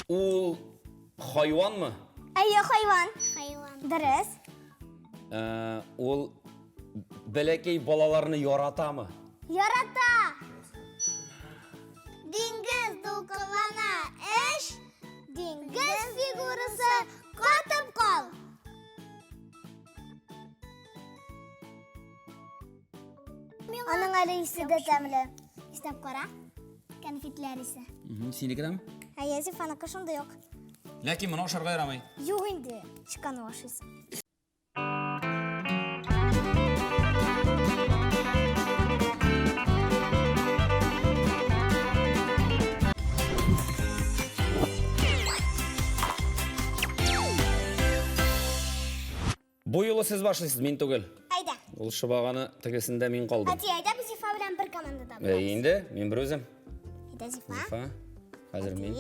Ул хайванмы? Әйе, хайван. Хайван. Дөрес. Э, ул бәләкәй балаларны яратамы? Ярата. Диңгез дулкынлана эш, диңгез фигурасы катып кал. Аның әле исе дә тәмле. Иснәп кара. Кәнфитләр исе. Синеке дәме? Әйе, Зифаныкы шундый ук. Ләкин моны ашарга ярамый. Юк инде, чыканы ашыйсың. Бу юлы сез башлыйсыз, мин түгел. Әйдә. Ул шыбаганы тегесендә мин калдым. Әти, әйдә без Зифа белән бер командада булабыз. Әй, инде, мин бер үзем. Әйдә, Зифа. Зифа. Хәзер мин.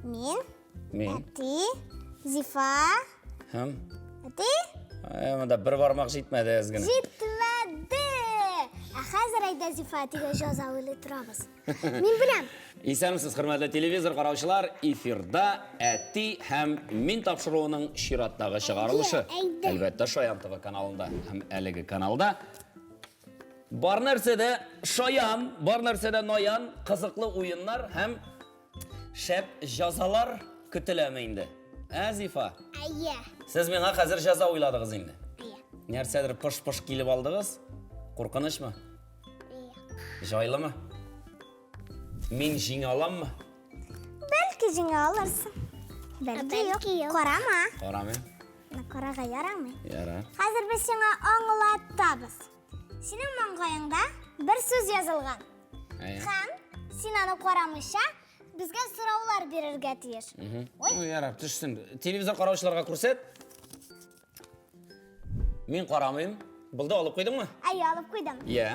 Мин. Мин. Әти. Зифа. Һәм. Әти. Әй, монда бер бармак җитмәде әз генә. Җитмәде. Ә хәзер әйдә Зифа әтигә җаза уйлый торабыз. Мин беләм. Исәнмесез, хөрмәтле телевизор караучылар. Эфирда Әти һәм мин тапшыруының чираттагы чыгарылышы. Әлбәттә, Шаян ТВ каналында һәм әлеге каналда бар нәрсәдә шаян, бар нәрсәдә наян, кызыклы уеннар һәм шәп җазалар көтеләме инде? Ә, Зифа? Әйе. Сез миңа хәзер җаза уйладыгыз инде. Әйе. Нәрсәдер пыш-пыш килеп алдыгыз? Куркынычмы? Җайлымы? Мин җиңә аламмы? Бәлки җиңә алырсың. Бәлки юк. Карама. Карамыйм. Менә карага ярамый. Яра. Хәзер без сиңа аңлатабыз. Синең маңгаеңда бер сүз язылган. Һәм син аны карамыйча безгә сораулар бирергә тиеш. Ой. Ну, ярар, төшсен. Телевизор караучыларга күрсәт. Мин карамыйм. Булды, алып куйдыңмы? Әйе, алып куйдым. Иә.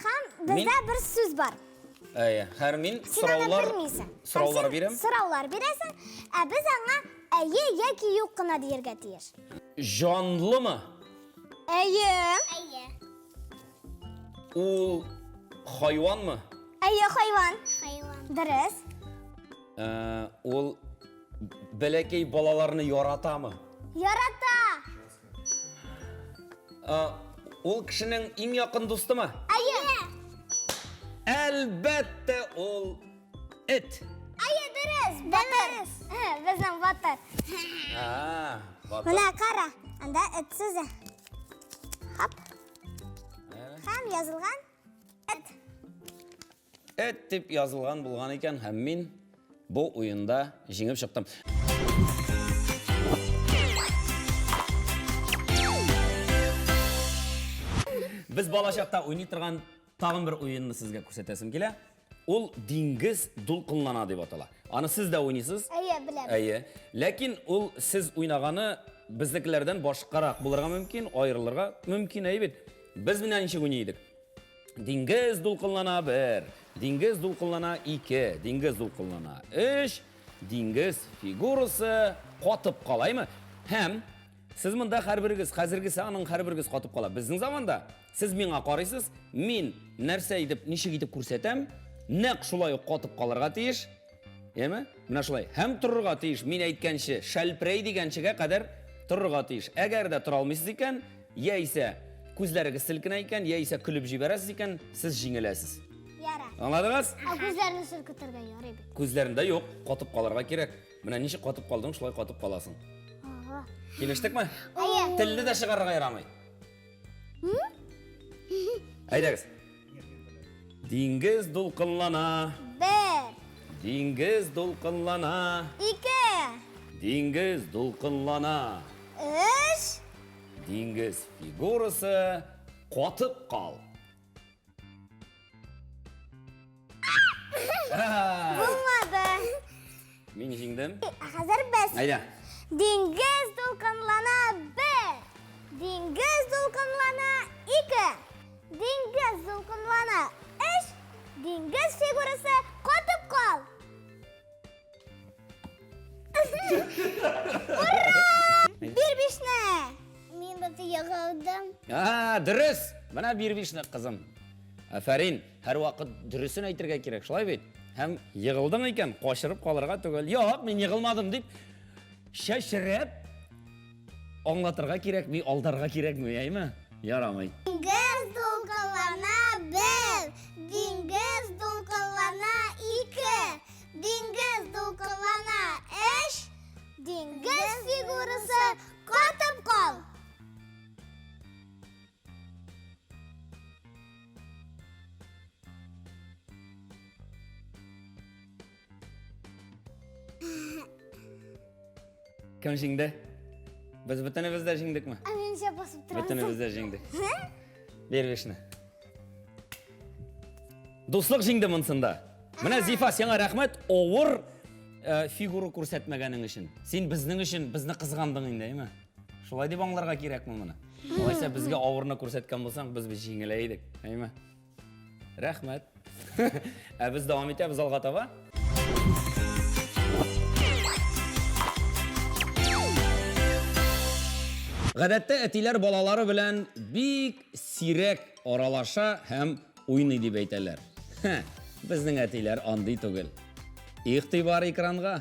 Һәм бездә бер сүз бар. Әйе, һәр мин Син аны сораулар белмисең. Һәм сораулар син бирәм. Сораулар бирәсең, ә без аңа әйе яки юк кына дияргә тиеш. Җанлымы? Әйе. Әйе. Ул хайванмы? Әйе, хайван. Хайван. Дөрес. Э, ул бәләкәй балаларны яратамы? Ярата. Э, ул кешенең иң якын дустымы? Әйе. Әлбәттә, ул эт. Әйе, дөрес. Батыр. Безнең батыр. А, батыр. Менә кара, анда эт сүзе. Хоп. Һәм язылган эт. Эт дип язылган булган икән һәм мин бу уенда җиңеп чыктым. Без балачакта уйный торган тагын бер уенны сезгә күрсәтәсем килә. Ул диңгез дулкынлана дип атала. Аны сез дә уйныйсыз. Әйе, беләм. Әйе. Ләкин ул сез уйнаганы безнекеләрдән башкарак булырга мөмкин, аерылырга мөмкин, әйе бит. Без менә ничек уйный идек. Диңгез дулкынлана бер, диңгез дулкынлана ике, диңгез дулкынлана өч, диңгез фигурасы катып кала, әйме? Һәм сез монда һәрберегез, хәзергесе аның һәрберегез катып кала. Безнең заманда сез миңа карыйсыз, мин нәрсә итеп, ничек итеп күрсәтәм, нәкъ шулай ук катып калырга тиеш. Яме? Менә шулай. Һәм торырга тиеш. Мин әйткәнче, шәлперәй дигәнчегә кадәр торырга тиеш. Әгәр дә тора алмыйсыз икән, яисә күзләрегез селкенә икән, яисә көлеп җибәрәсез икән, сез җиңеләсез. Ярар. Аңладыгыз? Ә күзләрне селкетергә ярый бит. Күзләрендә юк, катып калырга кирәк. Менә ничек катып калдың, шулай катып каласың. Ага. Килештекме? Әйе. Телне дә чыгарырга ярамый. Әйдәгез. Диңгез дулкынлана. Бер. Диңгез дулкынлана. Ике. Диңгез дулкынлана. Өч. Диңгез фигурасы катып кал. Булмады. Мин җиңдем. Ә хәзер без. Әйдә. Диңгез дулкынлана бер. Диңгез дулкынлана ике. Диңгез дулкынлана өч. Диңгез фигурасы катып кал. Ура! Бир бишне. Мин бит егылдым. А, дөрес. Менә бир бишне, кызым. Афәрин. Һәрвакыт дөресен әйтергә кирәк, шулай бит? Һәм егылдың икән, качырып калырга түгел. Юк, мин егылмадым дип чәчрәп аңлатырга кирәкми, алдарга кирәкми, әйме? Ярамый. Диңгез дулкынлана бер, диңгез дулкынлана ике, диңгез дулкынлана өч, диңгез фигурасы катып кал. Кем җиңде? Без бөтенебез дә җиңдекме? Ә мин ничә басып торам? Бөтенебез дә җиңдек. Бир бишне. Дуслык җиңде монсында. Менә Зифа, сиңа рәхмәт, авыр э, фигура күрсәтмәгәнең өчен. Син безнең өчен безне кызгандың инде, әйме? Шулай дип аңларга кирәкме моны? Алайса безгә авырны күрсәткән булсаң, без бит җиңелә идек, әйме? Рәхмәт. Ә без дәвам итәбез алга таба. Гадәттә әтиләр балалары белән бик сирәк аралаша һәм уйный дип әйтәләр. Безнең әтиләр андый түгел. Игътибар экранга.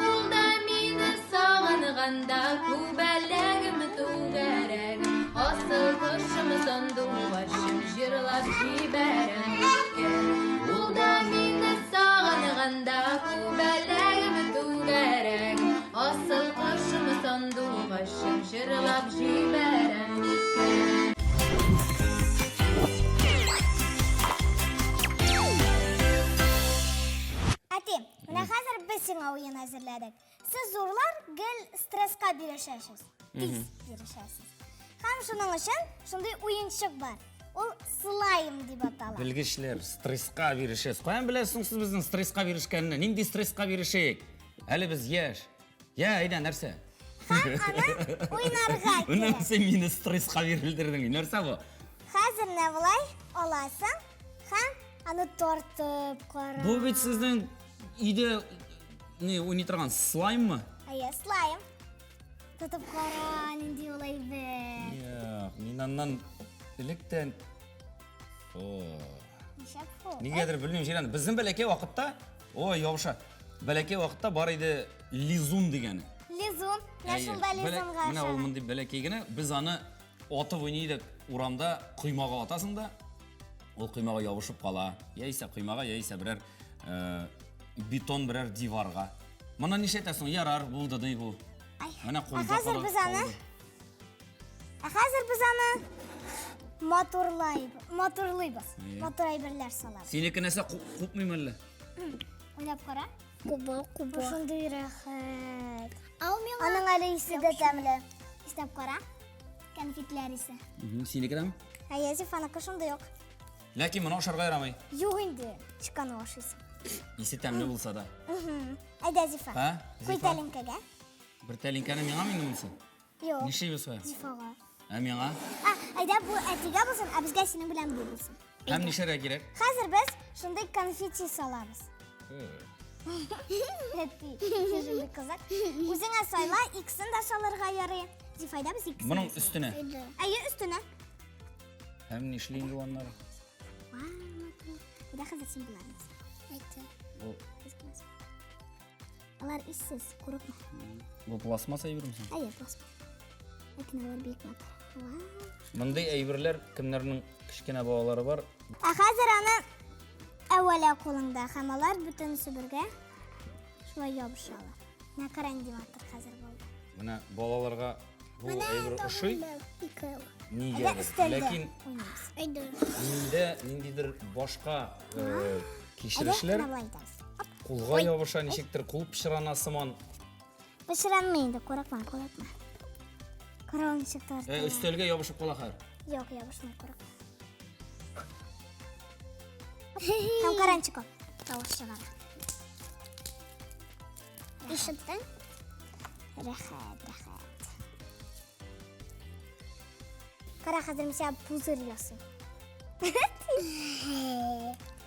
Ул да мине сагынганда күбәләгем түгәрәгем асыл кошым сандугачым җырлап җибәрә микән? Ул да мине сагынганда күбәләгем түгәрәгем асыл кошым сандугачым җырлап җибәрә микән? Әти, Менә хәзер без сиңа уен әзерләдек. Сез зурлар гел стресска бирешәсез. Тиз бирешәсез. Һәм шуның өчен шундый уенчык бар. Ул слайм дип атала. Белгечләр стресска бирешәсез. Каян беләсез сез безнең стресска бирешкәнне? Нинди стресска бирешик? Әле без яшь. Я, әйдә, нәрсә? Һәм аны уйнарга Менә кирәк. син мине стресска бирелдердең. Нәрсә бу? Хәзер менә болай аласың һәм аны тартып кара. Бу бит сезнең өйдә не уйный торган слайммы? Әйе, слайм. Тотып кара, нинди ул әйбер. Юк, мин аннан электән О. Нишләп бу? Нигәдер белмим, Җирән. Безнең бәләкәй вакытта, ой, ябыша. Бәләкәй вакытта бар иде лизун дигәне. Лизун. Менә Әйе. шунда лизунга Менә ул охшаган. мондый бәләкәй генә. Без аны атып уйный идек урамда, коймага атасың да, ул коймага ябышып кала. Яисә коймага, яисә берәр э, бетон берәр диварга. Моны нишләтәсең? Ярар, булды ди бу. Ай. Менә Ә кулда хәзер кала- без аны калды. Ә хәзер без аны матурлайбыз, матурлыйбыз. Әйе. Матур әйберләр салабыз. Синеке нәрсә купмыйм әллә? Уйлап кара. Куба, куба. Бу шундый рәхәт. Ал миңа. Аның әле исе дә тәмле. Иснәп кара. Конфетлар исе. Синеке дәме? Әйе, Зифаныкы шундый ук. Ләкин моны ашарга ярамый. Юк инде, чиканы ашыйсың. Исе тәмле булса да. Әйдә, Зифа. Ә? Куй Зифа? тәлинкәгә. Бер тәлинкәне миңа инде монысы? Юк. Нишлибез соң? Зифага. Ә миңа? А, әйдә бу әтигә булсын, ә безгә синең белән бу булсын. Һәм нишләргә кирәк? Хәзер без шундый конфетти салабыз. Әти, шундый кызык. Үзеңә сайла, икесен дә салырга ярый. Зифа, әйдә без икесен. Моның дә салабыз. өстенә. Әйе, өстенә. Һәм нишли инде ул аннары? Вау, матур. Әйдә хәзер син боларны сал. Әйтте. Бу Алар иссез, курыкма. бу пластмасс әйберме соң? Әйе, пластмасс. Ләкин алар бик матур. Вау. Мондый әйберләр кемнәрнең кечкенә балалары бар? Ә хәзер аны әүвәлә кулыңда һәм алар бөтенесе бергә шулай ябышалар. Менә кара нинди матур хәзер булды. Менә балаларга бу әйбер ошый. Ике. Нигә? Әйдә өстәлдә Ләкин уйныйбыз. Әйдә. миндә ниндидер башка Әйдә, кичерешләр менә болай итәбез. Оп. кулга ябыша, ничектер кул пычрана сыман. Пычранмый инде, курыкма, курыкма. Кара ничек тарта. Өстәлгә ябышып кала хәзер. Юк, ябышмый, курыкма. Һәм кара ничек ул тавыш чыгара. Ишеттең? Рәхәт, рәхәт. Кара, хәзер мин сиңа пузырь ясыйм.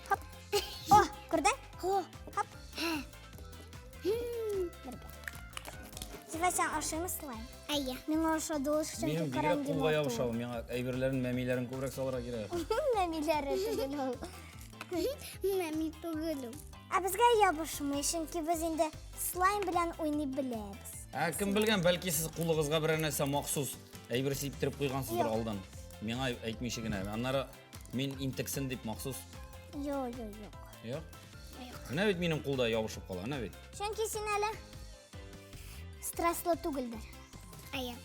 Хоп. О, күрдең? Хоп. Бергә. Зифа, син ашыймы слайм? Әйе. Миңа ошады ул, чөнки Минем бигрәк караңгы кулга ябыша ул. Миңа әйберләрен, мәмиләрен күбрәк салырга кирәк. Мәмиләре түгел ул. Мәми түгел ул. Ә безгә ябышмый, чөнки без инде слайм белән уйный беләбез. Ә кем белгән, бәлки сез кулыгызга берәр нәрсә махсус әйбер сиптереп куйгансыздыр алдан. Миңа әйтмичә генә. Аннары мин интексен дип махсус. Юк, юк, юк. Юк. Менә бит минем кулда ябышып кала, әнә бит. Чөнки син әле стресслы түгелдер. Әйе.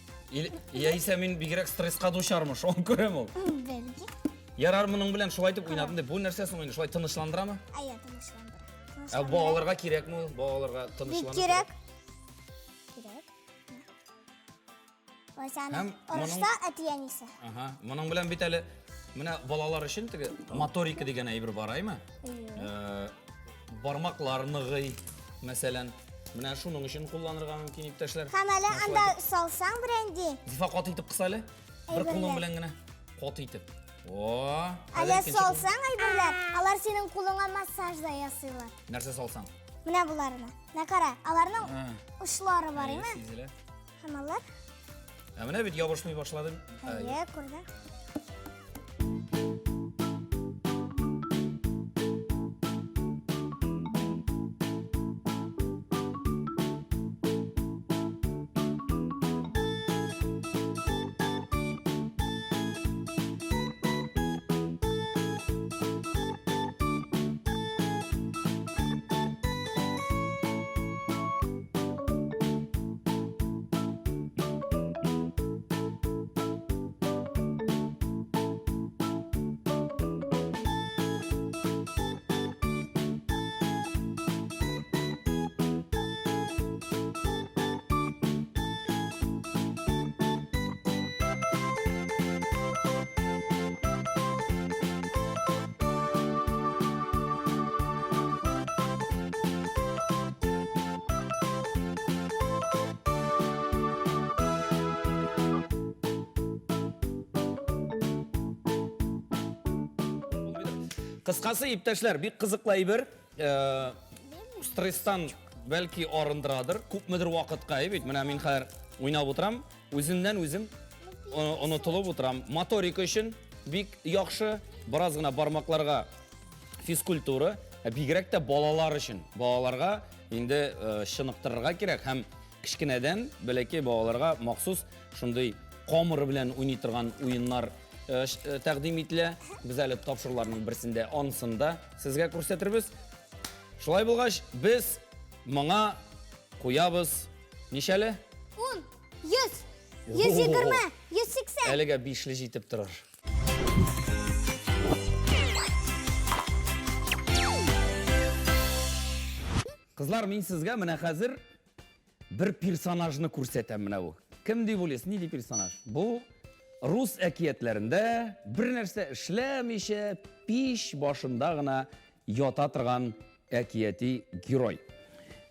Яисә мин бигрәк стресска дучармын, шуңа күрәм ул. Бәлки. Ярар, моның белән шулай итеп уйнадым дип, бу нәрсә соң инде, шулай тынычландырамы? Әйе, тынычландыра. Ә балаларга кирәкме ул? Балаларга тынычлану. Бик кирәк. Кирәк. Һәм орышса әти-әнисе. Ага, моның белән бит әле менә балалар өчен теге моторика дигән әйбер бар, әйме? Э, бармаклар ныгый, мәсәлән. Менә шуның өчен кулланырга мөмкин, иптәшләр. Һәм әле анда салсаң бренди. Зифа каты итеп кыс әле. Бер кулың белән генә каты итеп. О! Әле салсаң әйберләр, алар синең кулыңа массаж да ясыйлар. Нәрсә салсаң? Менә боларны. Менә кара, аларның очлары бар, әйме? Сизелә. Һәм алар. Ә менә бит ябышмый башлады. Әйе, күрдем. Кыскасы, иптәшләр, бик кызыклы әйбер. Э, стресстан бәлки арындырадыр, күпмедер вакытка, бит. Менә мин хәзер уйнап утырам, үземнән үзем онытылып утырам. Моторика өчен бик яхшы, бераз гына бармакларга физкультура, ә бигрәк тә балалар өчен. Балаларга инде э, чыныктырырга кирәк һәм кечкенәдән бәләкәй балаларга махсус шундый камыр белән уйный торган уеннар э, э, тәкъдим ителә. Без әле тапшыруларның берсендә анысын да сезгә күрсәтербез. Шулай булгач, без моңа куябыз ничәле? 10, 100, 120, 180. Әлегә бишле җитеп торыр. Кызлар, мин сезгә менә хәзер бер персонажны күрсәтәм менә бу. Кем дип уйлыйсыз? Нинди персонаж? Бу рус әкиятләрендә бер нәрсә эшләмичә, пич башында гына ята торган әкияти герой.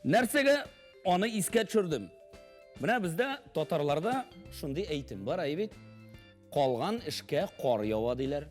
Нәрсәгә аны искә төшердем? Менә бездә татарларда шундый әйтем бар, әй бит. Калган эшкә кар ява диләр.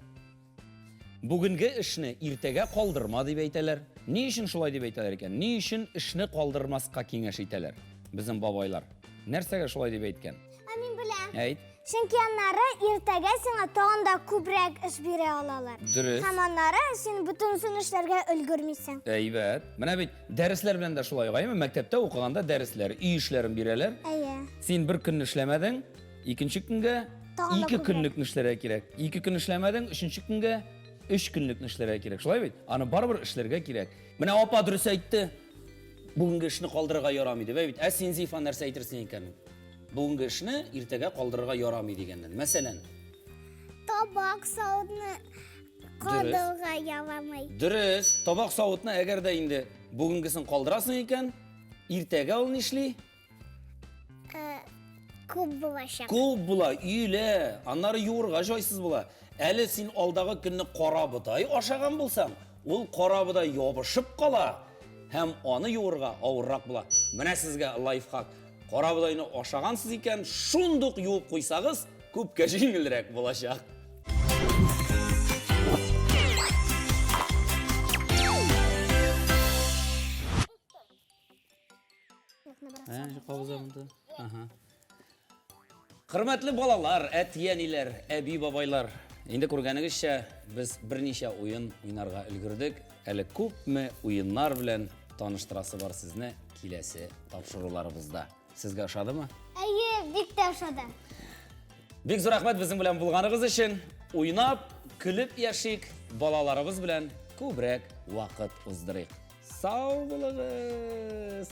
Бүгенге эшне иртәгә калдырма дип әйтәләр. Ни өчен шулай дип әйтәләр икән? Ни өчен эшне калдырмаска киңәш итәләр безнең бабайлар? Нәрсәгә шулай дип әйткән? Ә мин беләм. Әйт. Чөнки аннары иртәгә сиңа тагын да күбрәк эш бирә алалар. Дөрес. Һәм аннары син бөтенесен эшләргә өлгермисең. Әйбәт. Менә бит дәресләр белән дә шулай, әйеме? Мәктәптә укыганда дәресләр, өй эшләрен бирәләр. Әйе. Син бер көнне эшләмәдең, Икенче көнгә Тагын да ике күбрәк. көнлекне эшләргә кирәк. Ике көн эшләмәдең, өченче көнгә өч көнлекне эшләргә кирәк. Шулай бит? Аны барыбер эшләргә кирәк. Менә апа дөрес әйтте. Бүгенге эшне калдырырга ярамый дип, әй бит. Ә син, Зифа, нәрсә әйтерсең икән? Бүгенге эшне иртәгә калдырырга ярамый дигәннән. Мәсәлән, Табак савытны калдырырга ярамый. Дөрес, табак савытны әгәр дә инде бүгенгесен калдырасың икән, иртәгә ул нишли? Э, күп булачак. Күп була, өелә, аннары юырга җайсыз була. Әле син алдагы көнне кара бодай ашаган булсаң, ул кара бодай ябышып кала һәм аны юырга авыррак була. Менә сезгә лайфхак. Кара бодайны ашагансыз икән, шундук юып куйсагыз, күпкә җиңелрәк булачак. Хөрмәтле балалар, әти-әниләр, әби-бабайлар, инде күргәнегезчә, без берничә уен уйнарга өлгердек. Әле күпме уеннар белән таныштырасы бар сезне киләсе тапшыруларыбызда. Сезгә ошадымы? Әйе, бик тә ошады. Бик зур рәхмәт безнең белән булганыгыз өчен. Уйнап, көлеп яшик, балаларыбыз белән күбрәк вакыт уздырыйк. Сау булыгыз!